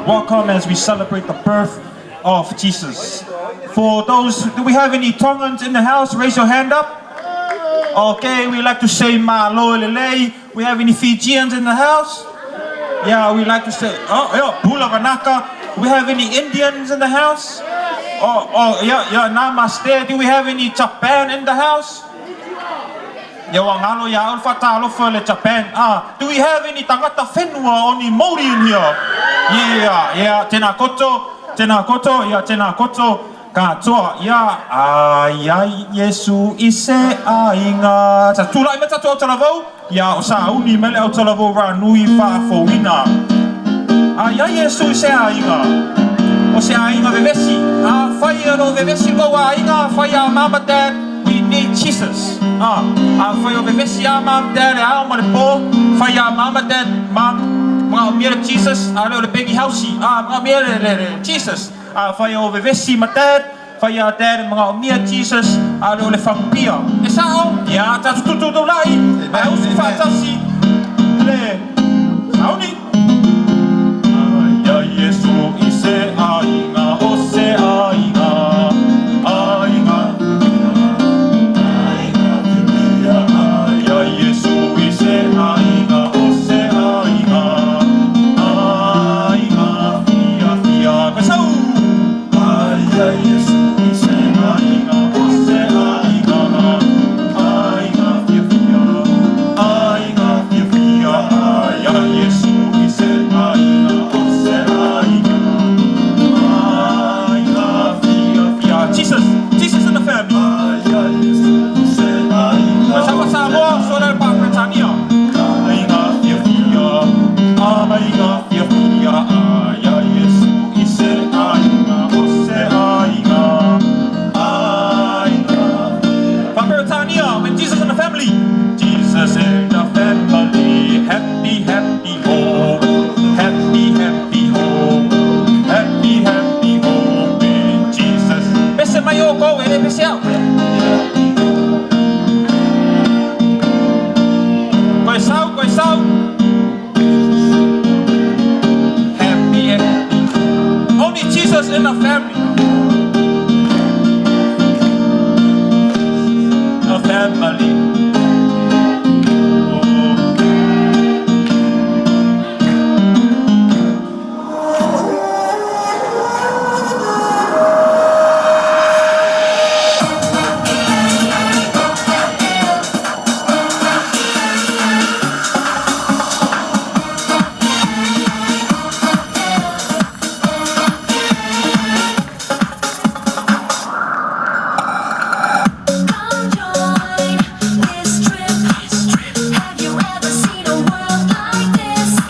Welcome as we celebrate the birth of Jesus. For those, do we have any Tongans in the house? Raise your hand up. Okay, we like to say malo lelei. We have any Fijians in the house? Yeah, we like to say, oh, yeah, Bula Vanaka. We have any Indians in the house? Oh, yeah, namaste. Do we have any Japan in the house? Ia ua galo ia au le faatalofa i le Japan. Ah, do we have any tagata whenua o ni Māori in here? Yeah, tēnā koutou, tēnā koutou, ia tēnā koutou katoa. Ia, ai ai Iesu i se aiga. Sa tulai mai tatou autalavou, ia o sauni mai le autalavou Ranui faafouina. Ai ai Iesu i se aiga. O se aiga vevesi. Afai e le o vevesi lou aiga, afai a mama dad, we need Jesus. Ah, afai o vevesi a mom dad e ao ma le po, fai a mama dad, mom, manaomia le Jesus, a le o le Peggy House, ah, manaomia le Jesus. Afai o vevesi ma dad, fai a dad e manaomia Jesus, a le o le fagupia. E sa'o, ia, tatou tutu taula'i, ae usu faatasi, le sauni. Ai ai Iesu i se aiga o se aiga, aiga. Ai ai Iesu i se aiga o se aiga, aiga fiafia. Koe sau! Ai ai Iesu i se aiga o se aiga, aiga fiafia, aiga fiafia. Ai ai Iesu i se aiga o se aiga, aiga fiafia. Jesus, Jesus in the family. Safa Samoa, sola le Paperetania. Aiga fiafia, aiga fiafia, ai ai Iesu i se aiga o se aiga, aiga. Paperetania, when Jesus in the family. Jesus in the family, happy, happy ho, happy, happy ho, happy, happy ho, with Jesus. Pese mai o kou, e le pese au. Koe sau, koe sau. Happy, happy. Only Jesus in the family. The family. Oh.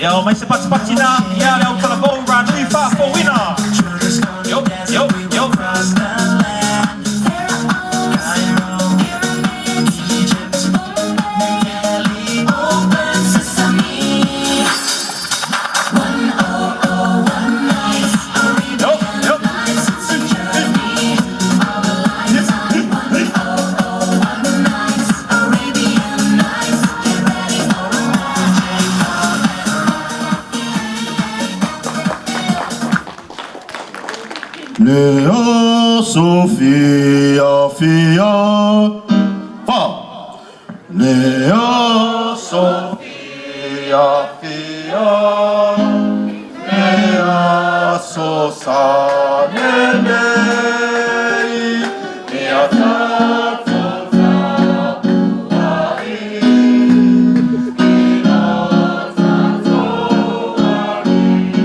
Ia, omai se patipati nā, ia le autalavou Ranui faafouina. Yo, yo, yo. Yo, yo. Le aso fiafia fa. Le aso fiafia. Le aso sa lelei. Ia tatou tapuai i lo tatou Alii.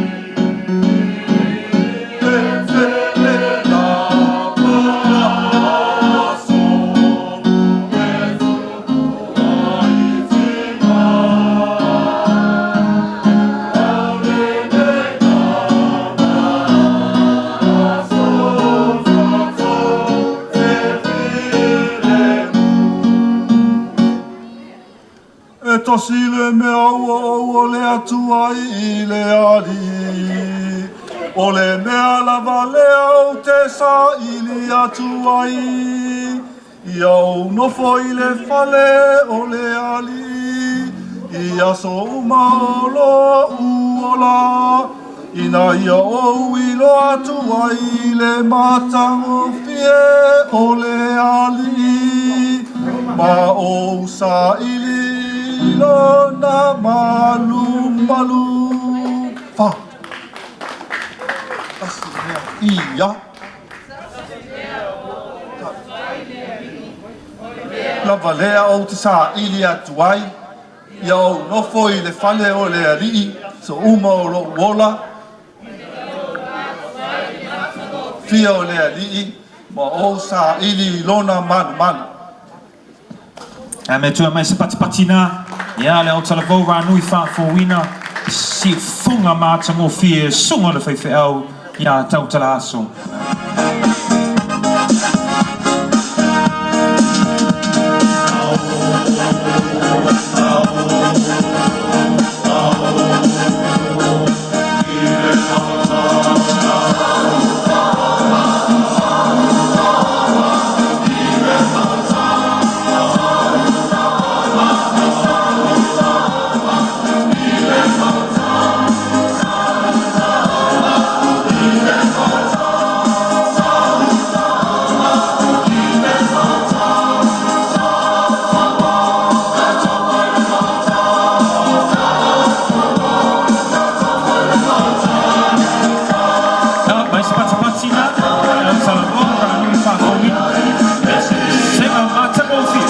Le fele lava aso e tupu ai tima. E tasi le mea ua ou ole atu ai i le Alii, o le mea lava lea ou te saili atu ai, ia ou nofo i le fale o le Alii i aso uma o lo'u ola. Ina ia ou iloa atu ai le matagofie o le Alii, ma ou saili i lona malumalu. Fa. Tasi mea ia. Lava lea ou te saili atu ai, ia ou nofo i le fale o le Alii, so uma o lou ola, fia o le Alii, ma ou saili i lona malumalu. A me tua mai se patipatina, ia le autalavou ranui faafouina, siufofoga matagofie susuga le faifeau ia tautala aso. Ia, mai se patipatina, le autalavou ranui faafouina, siufofoga matagofie.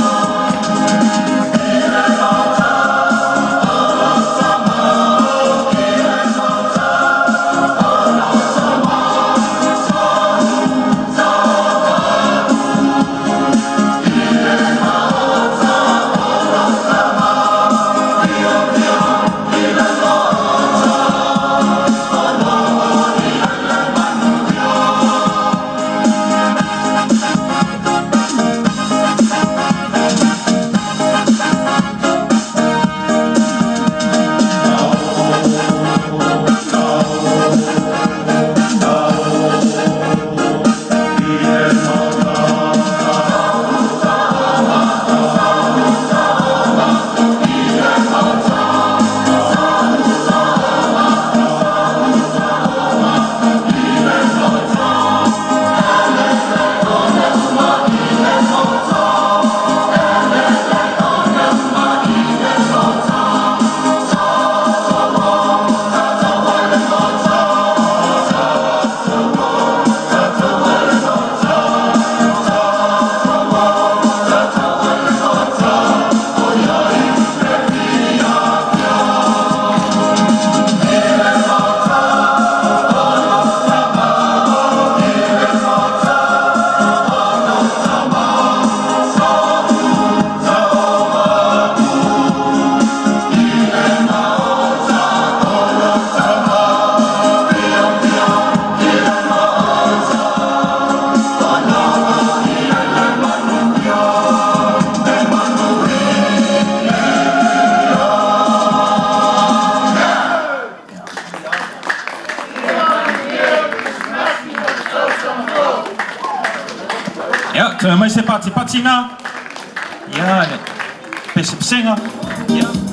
Ia, toe mai se patipatina, ia, le pesepesega, ia.